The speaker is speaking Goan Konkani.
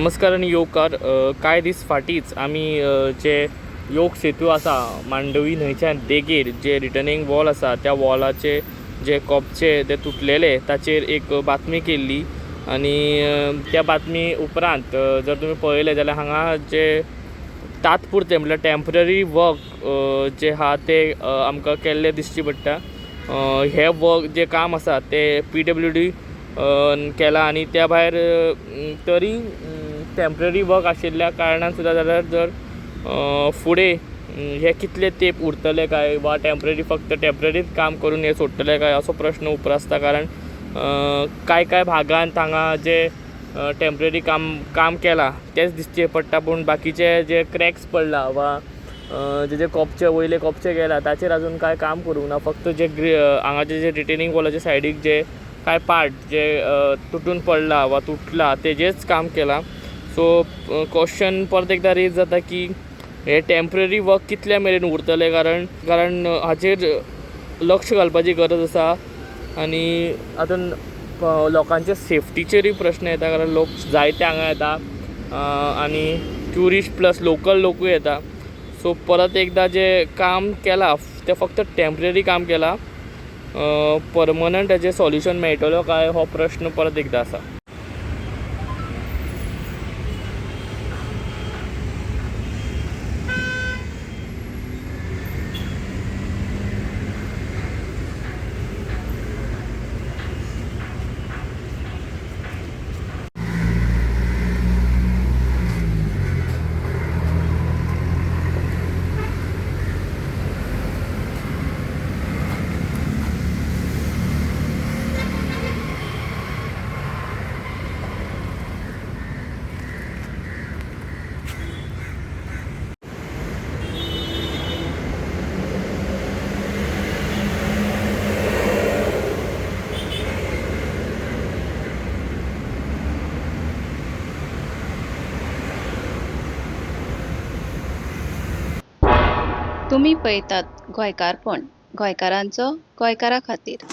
नमस्कार आनी येवकार. कांय दीस फाटींच आमी जे योग सेतू आसा मांडवी न्हंयच्या देगेर जे रिटर्निंग वॉल आसा त्या वॉलाचे जे कोपचे ते तुटलेले ताचेर एक बातमी केल्ली आनी त्या बातमी उपरांत जर तुमी पळयलें जाल्यार हांगा जे तात्पुरतें म्हळ्यार टेंपररी वर्क जें आहा तें आमकां केल्लें दिश्टी पडटा. हें वर्क जें काम आसा तें PWD केलां आनी त्या भायर तरी टेंपररी वर्क आशिल्ल्या कारणान सुद्दां जाल्यार जर फुडें हें कितले तेंप उरतलें काय वा टेंपररी फक्त टेंपररीच काम करून हें सोडटले काय असो प्रश्न उप्रासता. कारण कांय कांय भागांत हांगा जे टेंपररी काम केलां तेंच दिसचें पडटा, पूण बाकीचे जे क्रॅक्स पडला वा जे कोपचे वयले कोपचे गेला ताचेर आजून कांय काम करूंक ना. फक्त जे हांगाचे जे रिटेनिंग वॉलाचे सायडीक जे कांय पार्ट जे तुटून पडला वा तुटला तेजेच काम केलां. सो क्वेश्चन परत एकदां रेज जाता की हे टेंपररी वर्क कितले मेरेन उरतलें, कारण हाचेर लक्ष घालपाची गरज आसा आनी आतां लोकांच्या सेफ्टीचेरूय प्रश्न येता, कारण लोक जायते हांगा येता आनी ट्युरिस्ट प्लस लोकल लोकूय येता. सो परत एकदां जें काम केलां तें फक्त टेंपररी काम केलां, परमनंट हेजें सोल्युशन मेळटलो काय हो प्रश्न परत एकदां आसा. तुमी पळयतात गोंयकारपण, गोंयकारांचो गोंयकारा खातीर.